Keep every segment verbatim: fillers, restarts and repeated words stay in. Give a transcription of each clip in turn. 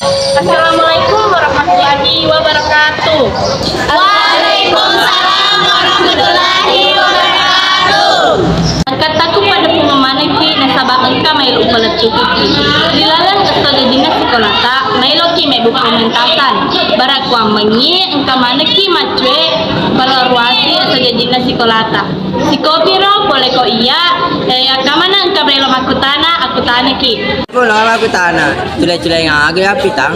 Assalamualaikum warahmatullahi wabarakatuh. Waalaikumsalam warahmatullahi wabarakatuh. Engka takku pada pumammanekki nasaba engka maelo upalettukiki. Ri laleng esso jajinna sikolata, maeloki mebbu pementasan. Barakkuammengngi engka manekki maccue paloruasi esso jajinna sikolata. Sikopiro pole ko iya, eh, akkamana engka maelo makkutana, akkutanaki. Ko lo makkutana, cule-cule aga ya pitang?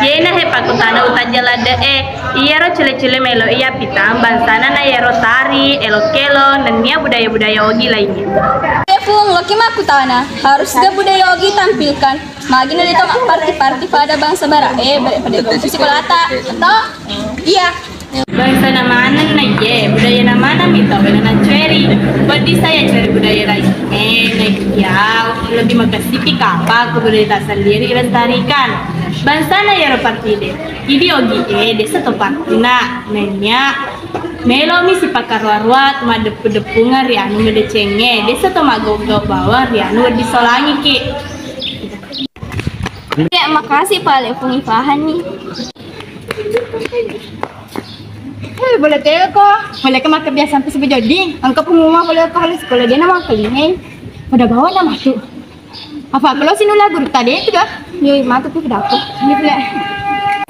Yena he pakkutana utajja ladde e, iyaro cule-cule melo iya pitang bangsana na yero tari, elok-elok, nennia budaya-budaya ogi lainnya. Eh, Fung, loki makkutana, harus ga budaya ogi tampilkan? Magi na deto parti-parti pada bangsa bara, eh, pada, pada sikolata, toh? Iya. Bangsana maneng na iye, budayana maneng mi tau na nacueri. Wedding saya cueri budaya laing. Eh, na iya, lebih makasipi kapang ko budaya ta sendiri lestarikan. Bangsana yero partide. Idi ogi e, desa to partina. Nennia, melo mi sipakkarua-rua, maddeppu-deppungeng ri anu madecengnge. Desa to maggau-gau bawang ri anu wedding solangiki. Ya, makasih pale Fung ipahanni. Eh, boleh teko. Boleh ke makan biasa sampai sebejodi. Engka pengumuman boleh ke halus sekolah dia nama kelingai. Pada bawa nama tu. Apa kalau sini lagu tadi itu dah? Yoi, matu tu pada aku. Ini boleh.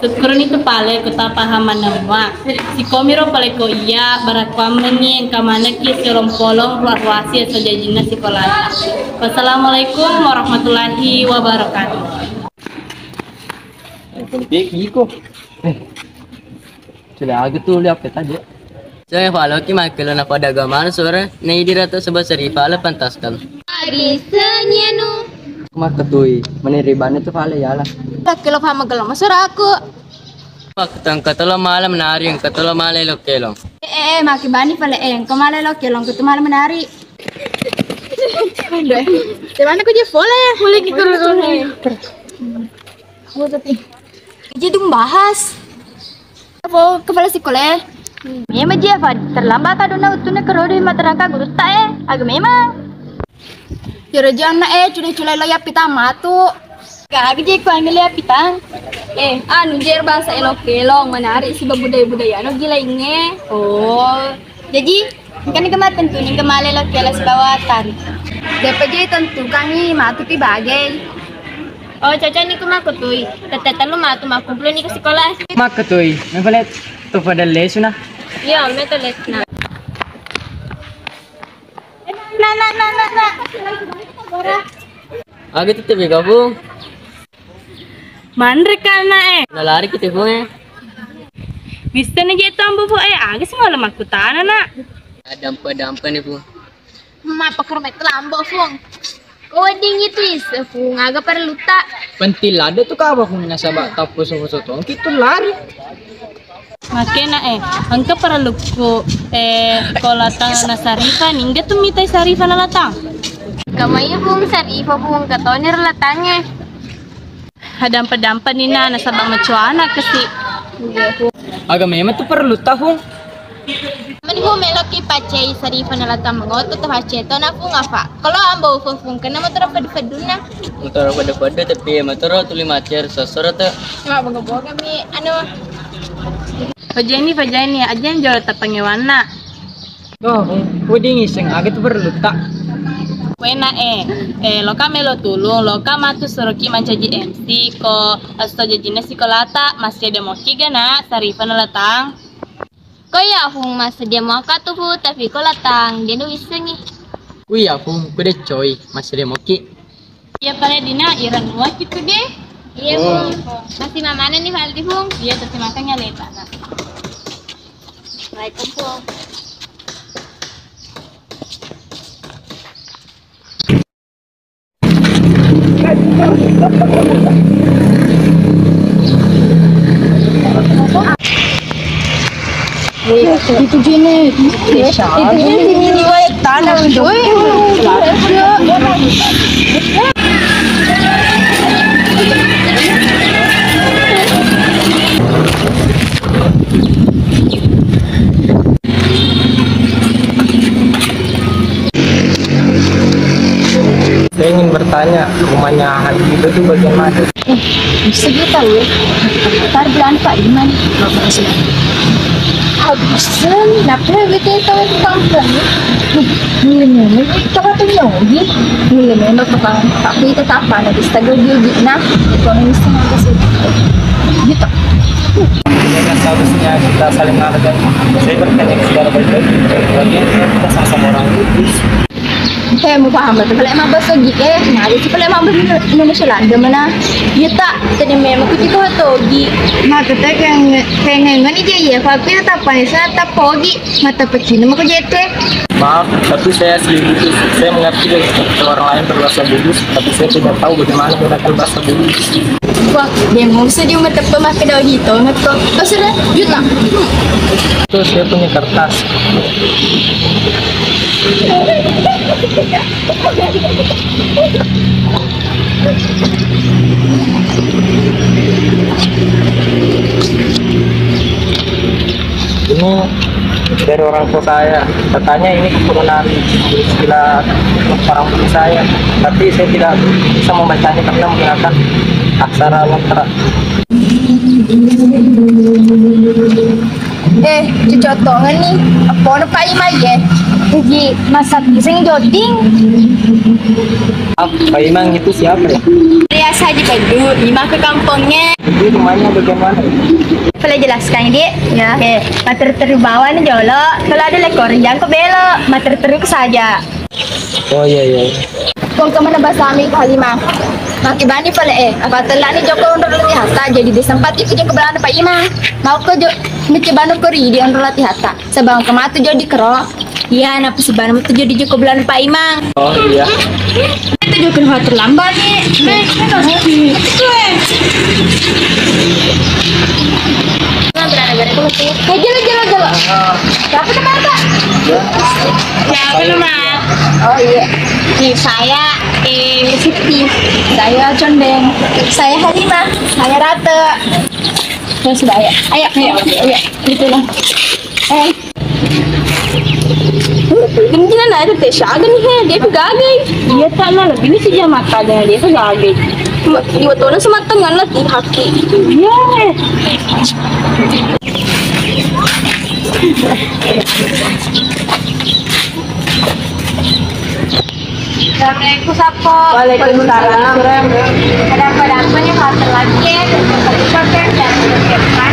Syukurni tu pale kota pahaman namua. Sikomiro pale ko iya, barakkuammengngi engka manekki siolong-polong ruas-ruasi esso jajinna sikolata. Wassalamualaikum warahmatullahi wabarakatuh. Eh, politik iko. Eh. Sudah aga tu lihat peta je. Saya faloki makkelo na pada gamana sore, ne idira to sebab serifa le pantaskan. Agi seni anu. Makketui, meniri bane tu fale yala. Makkelo fa maggelo masura aku. Makketang katolo malam nari, katolo malam lo kelong. Eh, eh, eh, maki bani fale, eh, engko malam lo kelong, kutu malam nari. Di mana ku je fole? Fole ki kuru kuru. Gua tapi. Jadi dong bahas. Apa kepala sekolah? Memang je, Fad. Terlambat kaduna uttune kerodo materaka gurutta e. Aga memang. Yero janna e, cule-cule lo yappi tamatu. Gaga je ku angel yappi tang. Eh, anu jer bahasa elok-elok, menarik sih budaya-budaya no gila inge. Oh. Jaji, engkani kematentu ni kemale lo kiala sibawa tari. Depa je tentu kangi matu pi bagai. Oh, cocok niku makkutui. Tette tellu matu makkumpul niku sekolah. Makkutui, mepale to pada lesuna. Iya, me to lesuna. Nah, nah, nah, nah, nah. Aga tette gabung. Manre kana e. Nalari kita bunga. Bisa ni je tambu bu e, aga sih malah makkutana nak. Dampa-dampa ni bu. Mappakkoro mai lambo, Fung. Ko wedding itu is, Fung, aga parellu ta? Penting lada tu kawa, Fung, nasaba tappu soso-soso kitu lari. Makena e, engka parellukku e, ko latang na Sarifa, ningga tu mitai Sarifa na latang. Kamai, Fung, Sarifa, Fung, katoni ro latangnge. Hadampa-dampa nina nasaba macuana kasi. Aga memang tu parellu ta, Fung. Mani Fung, meloki pacei Sarifa na latang mangoto tu pacei to na Fung apa? Kalau ambo Fung, Fung, kena motor apa di peduna? Motor apa di pedu tapi motor tuli macer sosoro tu. Cuma boga-boga mi anu. Pajeni, pajeni, aja yang jual tapangewanna. Oh, wedding iseng aga tu perlu tak? Wena e, eh, loka melo tulung, loka matu suruki mancaji M C ko esso jajinna sikolata, massedia moki gana Sarifa na latang. Ko iya Fung, massedia moka tu Fu, tapi ko latang, dena wissengi. Ku iya Fung, ku deccoi, massedia moki. Iya pale dina, ireng mua kitu de. Iya Fung. Masih mamana ni Faldi Fung? Iya, terima kasih ya leta. Waalaikumsalam. Itu gini, itu gini, tanah itu. Saya ingin Tanya, rumahnya Haji itu tuh bagian mana? Eh, bisa dia tahu ya? Ntar bulan Pak Iman. Habis, kenapa gitu ya, tahu itu kampung ya? Mulai-mulai itu apa tuh nyogi? Mulai-mulai itu kan, tapi itu tak apa, nanti setengah dia gitu, nah, ekonomi setengah ke situ. Gitu. Ini kan seharusnya kita saling menghargai. Saya bertanya ke saudara baik-baik, bagian kita sama-sama orang. He, mupahang batu. Pale mabbaso gi, eh, nade si pale mabbaso Indonesia landa mana? Iya tak, tadi memang kuciko togi. Maka tak yang, kayak ngengani je, iya, tapi tetap panisnya tetap pogi. Mata pecina mau jete. Maaf, tapi saya asli Bugis. Saya mengerti dari orang lain berbahasa Bugis, tapi saya tidak tahu bagaimana menggunakan bahasa Bugis. Wah, dia mau saja metepe makke daun hito, ngetto. Terus udah, jut lah. Terus saya punya kertas. Ini dari orang tua saya. Katanya ini keturunan istilah orang tua saya. Tapi saya tidak bisa membacanya karena menggunakan aksara Lontara. Eh, cocok tongen nih. Apa ono Pak Imang ye? Uji masak pisang joding. Pak Imang itu siapa ya? Biasa aja Bedu, Imang ke kampungnya. Jadi rumahnya bagaimana? Boleh jelaskan, Dik? Ya. Oke, matur-turu bawah nih jolo. Kalau ada lekor jangko belok, matur-turu ke saja. Oh iya, iya. Wong kemana bahasa Amerika Halimah? Makibani pale eh, apa telani joko onro lati hata, jadi dia sempat itu joko belanda Pak Imang. Mau ke jo, mikir banu kori di onro lati hata. Sebang kematu jadi kero. Iya, napa sebana metu jadi joko belanda Pak Imang? Oh iya. Itu joko terlambat nih. Eh, itu eh. Nah, berani-berani aku mesti. Eh, jelo, jelo, jelo. Siapa namanya, Kak? Siapa nama? Oh iya. Nih, saya eh Siti. Saya Condeng. Saya Halimah. Saya Rate. Ya sudah, ayo. Ayo, ayo, ayo. Gitu lah. Eh. Ini na ada teh syaga nih, he, dia tuh gagai. Iya, tak na lebih ini sih jam mata dengan dia tuh gagai. Dua tahun semateng kan lagi haki. Iya. Assalamualaikum, Sapo. Waalaikumsalam. Ada apa-apa nih, Pak? Lagi ya, terus tadi pakai dan kan.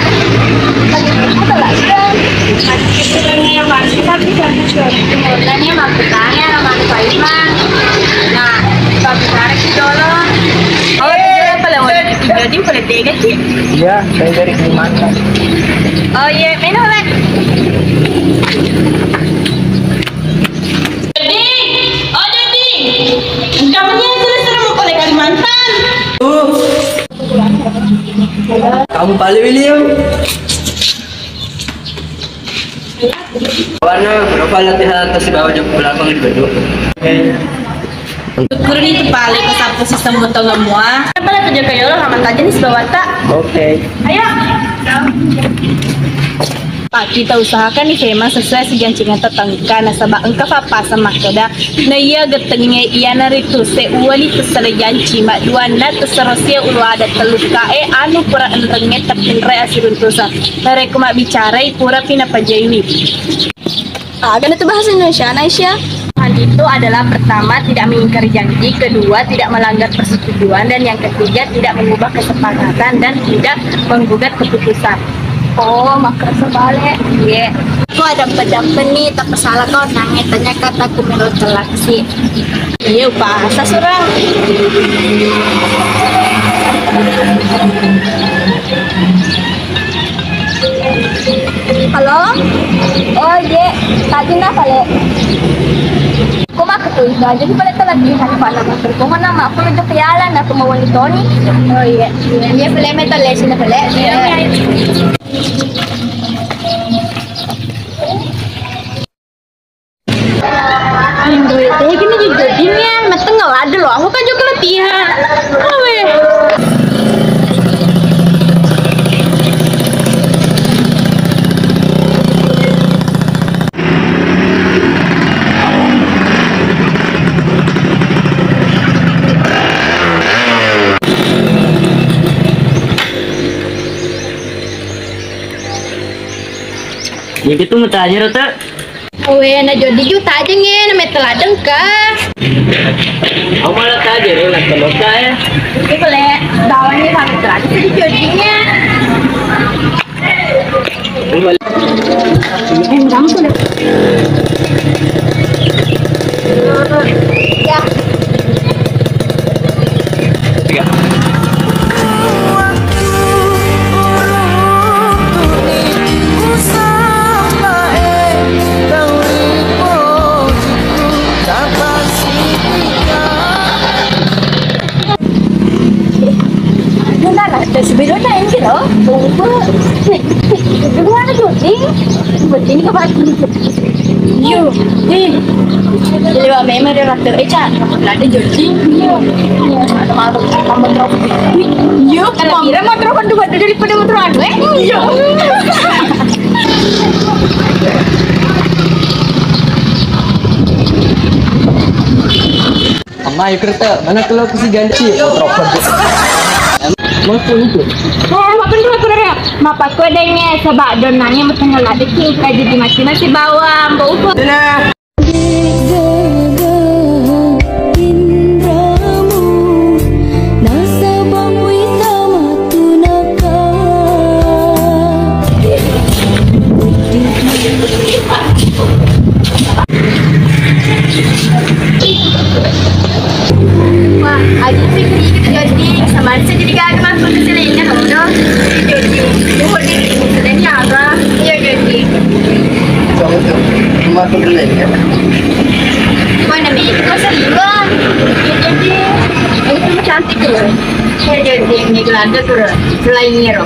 Lagi itu telat ya. Masih kurangnya yang pasti tapi satu satu. Kemudiannya maksudnya nama Pak Imang. Nah, Pak Besar sih dulu. Oh, iya, paling mau jadi paling tiga sih. Iya, saya dari Kalimantan. Oh iya, minum lah. Jadi, oh jadi, kamunya sudah sering mau ke Kalimantan? Kamu paling William. Warna berapa latihan atas di bawah jam berapa di Bandung? Syukur ni tu pale ko sappo sistem motong semua. Pale ko jaka yolo hama taja ni sibawa ta. Oke. Ayo. Pak, kita usahakan ni memang sesuai sijancingan tetangga nasaba engka papasang makkeda na iya gettengnge iyana ritu seuwani tessala janci madduanna tesserosie ulu ada tellukka e anu pura enrengnge teppunrai asiruntusa narekko mabbicarai purapi napajaiwi. Aga na tu bahasa Indonesia, Aisyah? Tuhan itu adalah pertama tidak mengingkari janji, kedua tidak melanggar persetujuan, dan yang ketiga tidak mengubah kesepakatan dan tidak menggugat keputusan. Oh, maka sebalik. Iya. Aku ada pedang nih, tak salah kau nanya tanya kataku menurut seleksi. Iya, bahasa surang. Halo? Oh, iya. Tadi na pale. Ko makkuto itu aja di pale telat di hari pada matur. Ko mana mak aku lejak ke jalan, aku mau wangi Toni. Oh, iya. Iya, pale metal ya, sini pale. Iya. Indo itu gini juga dingin, mateng nggak ada loh. Aku kan juga latihan. Awe. Jadi tu mutajir tu. Owe, na jodi ju tajeng e, na metta ladeng ka. Aku malah tajir, nak temuka ya. Ini boleh bawahnya sampai terakhir jadi jodinya. Bentar, ada sebelumnya ini loh. Tunggu. Dua lagi, Ding. Buat ini ke Batu. Yo, eh. Jadi, Wak, memang dia rata, eh, Cak. Ada Joding. Iya. Iya, ada malu. Tambah terus. Yo, kalau kira motor kan dua daripada motor anu, eh. Iya. Amma, yuk kereta, mana kalau aku si ganci? Motor apa? Mau pun itu. Oh, makan dulu aku dah. Mapakko denge sebab donannya mau tengah ladeki kaji di mati masih bawang, bau utuh. Wah, aja pikir jadi sama saya jadi gagal masuk ke sini, ya, kamu dong. Jadi, oh, jadi, jadi apa? Iya, jadi. Cuma aku dulu ya. Mana mi? Kok serius? Iya, jadi. Itu cantik tuh. Iya, jadi. Ini gelandak tuh. Selain Niro.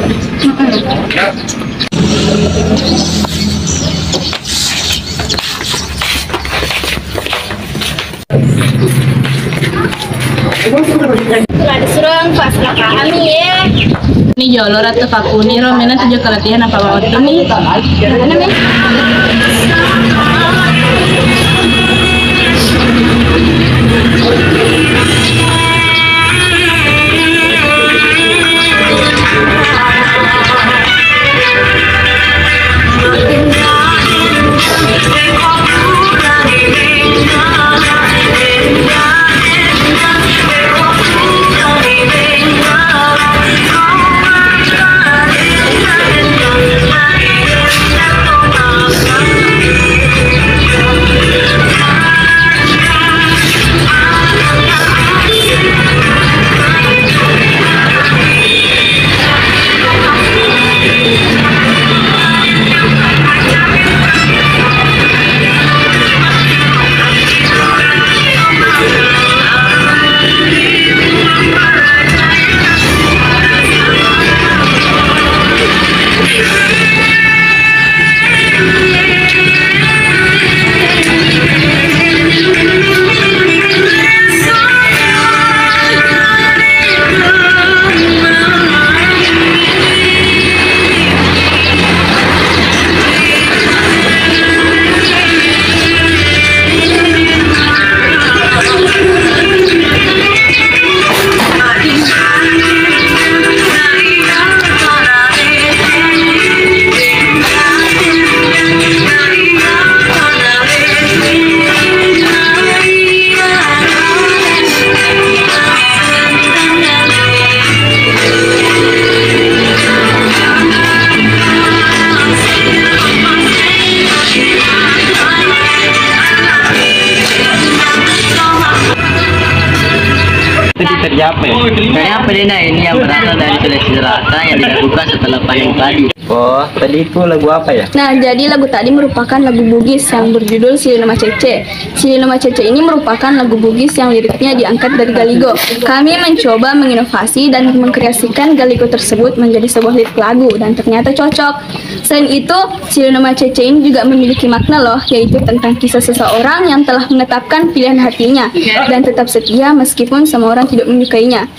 Ada surang pas kami ya. Ini jolo ratu pakuni ro, mena tujuh kelatihan apa bawah ini? Mana mi? Jadi tercapai. Tercapai deh, nah, ini yang berasal dari Sulawesi Selatan yang dilakukan setelah panen padi. Oh, tadi itu lagu apa ya? Nah, jadi lagu tadi merupakan lagu Bugis yang berjudul Silino Macece. Silino Macece ini merupakan lagu Bugis yang liriknya diangkat dari Galigo. Kami mencoba menginovasi dan mengkreasikan Galigo tersebut menjadi sebuah lirik lagu dan ternyata cocok. Selain itu, Silino Macece ini juga memiliki makna loh, yaitu tentang kisah seseorang yang telah menetapkan pilihan hatinya dan tetap setia meskipun semua orang tidak menyukainya.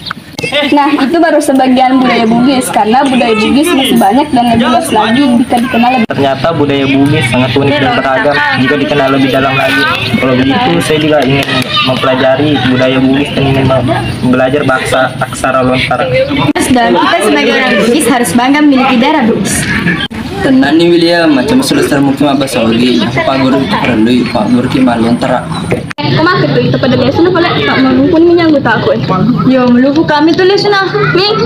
Nah, itu baru sebagian budaya Bugis, karena budaya Bugis masih banyak dan lebih luas lagi jika dikenal lebih. Ternyata budaya Bugis sangat unik dan beragam jika dikenal lebih dalam lagi. Kalau begitu, saya juga ingin mempelajari budaya Bugis dan ingin me-, belajar bahasa aksara lontar. Dan kita sebagai orang Bugis harus bangga memiliki darah Bugis. Tennanni William, macam sudah sermuki mabbasa ogi, pagguru ki parellui, pagguru ki mallontara. Ko makkeda itu pada biasa na pale, tak melukun minyak anggota aku. Yo, meluku kami tulis na. Nih.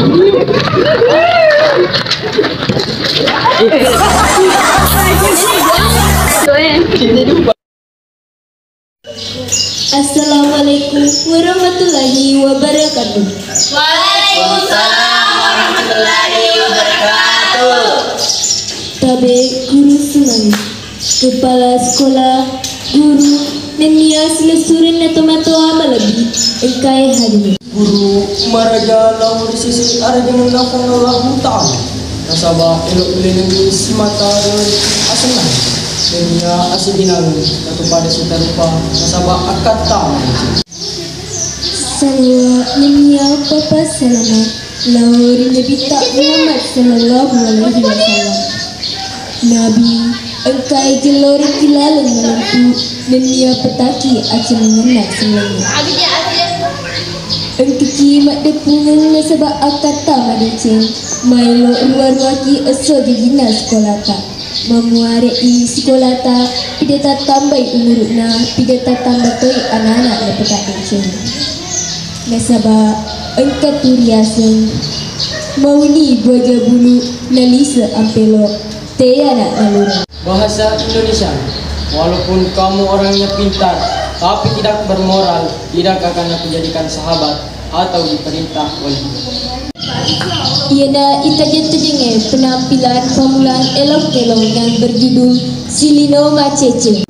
Assalamualaikum warahmatullahi wabarakatuh. Waalaikumsalam warahmatullahi wabarakatuh. Tabe guru Sumawi, kepala sekolah, guru, nennia silessurenna tomatoa malebbi engkae hadir. Guru maraja lao ri sisi arajangenna Puang Allahu Ta'ala, nasaba elo ulenengngi simata ri asenna, nennia asiginalu natu pada sitarupa nasaba akkatta madeceng. Salawat nennia papa salama lao ri Nabitta Muhammad sallallahu alaihi wasallam. Nabi, engkai jelloriki laleng malempu, nennia petaki acenningenna sellengnge. Engkaki maddeppungeng nasaba akkatta madeceng, maelo ruwa-ruwaki esso jajinna sekolata. Mamuare'i sekolata, pida tattambai umuru'na, pida tattamba toi anana napakaddeceng. Nasaba engka tu riaseng, mauni buaja bulu, nalise ampelo. Teyana nalurung. Bahasa Indonesia. Walaupun kamu orangnya pintar, tapi tidak bermoral, tidak akan aku jadikan sahabat atau diperintah olehmu. Iyana itajeng-tajengnge penampilan pammulang elong-elong yang berjudul Silino Macece.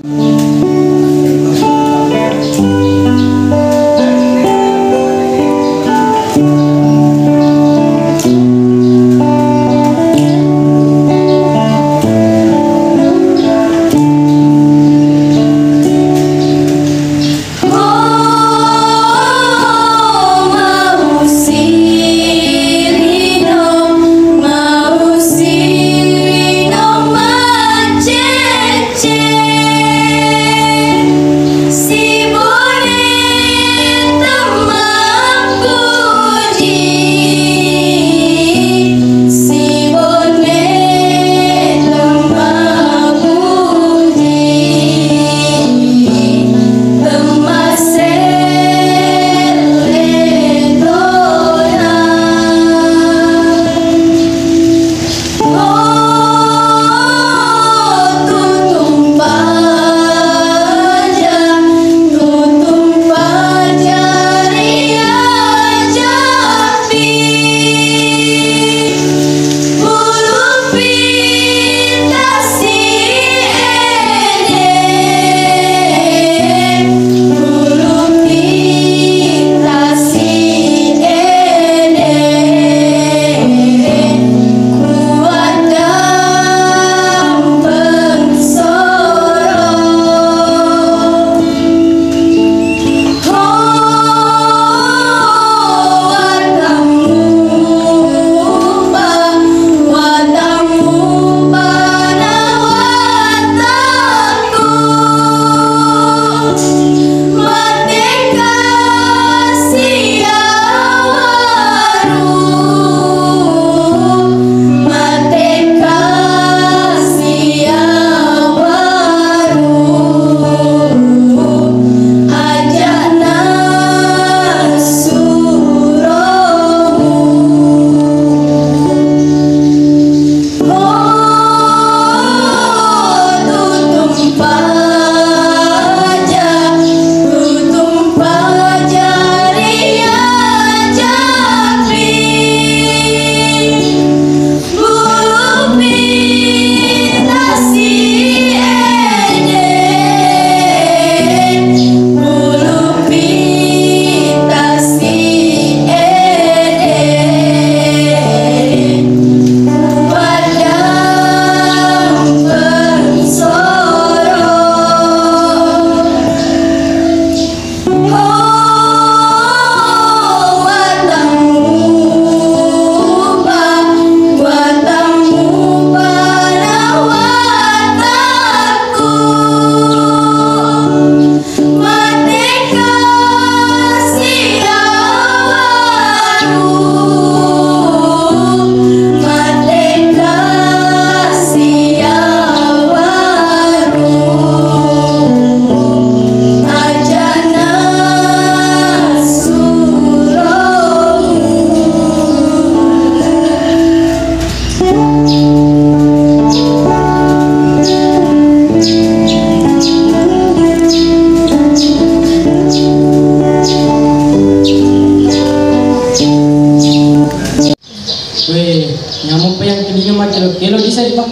Weh, nyameng pa yang kedinga makkelo-kelo di saripa.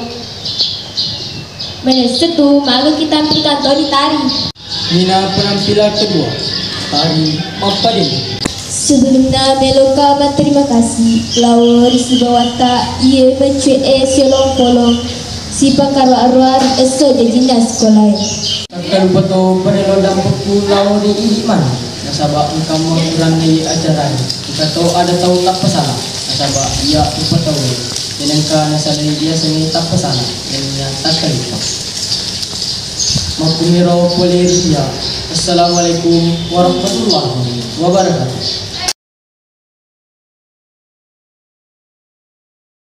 Menessa tu, maga kita ampi kantoni tari. Mina penampilan kedua, tari mappadeng. Sebelumna meloka matterima kasih lao ri sibawatta iye mencue'e siolong-polong sipakaruar-ruar esso jajinna sikolae. Takkalupa to parello dampekku lao ri idi mani, nasaba engka mauranna iye acarana. Engka to ada tau tappasala, nasaba iya upatauwe. Iyanengka nasalai iyasengnge tappasala, nennia takkalupa. Makkuniro pole ri iya. Assalamualaikum warahmatullahi wabarakatuh.